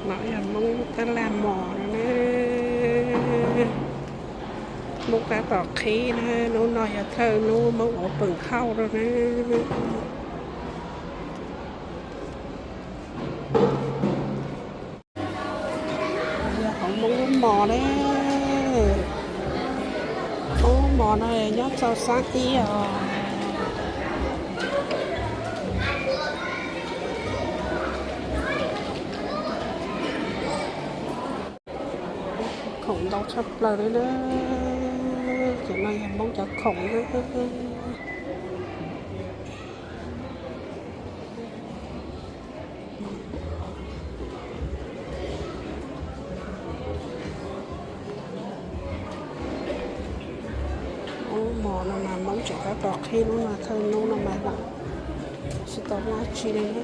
No yog Hmoob tab laj mos no na. Hmoob tab tom qhib na, hnub no yog thawj hnub Hmoob ua peem hauj no na. Yog hauv Hmoob lub mos na. Hmoob lub mos no nyob txog xab ib os. Khoom ntau tshaj plaws li na. Cov no yog Hmoob cov khoom na. Lub mos no mas Hmoob tseem tab tom qhib, hnub no thawj hnub no mas tsis tau muaj dab tsi li na.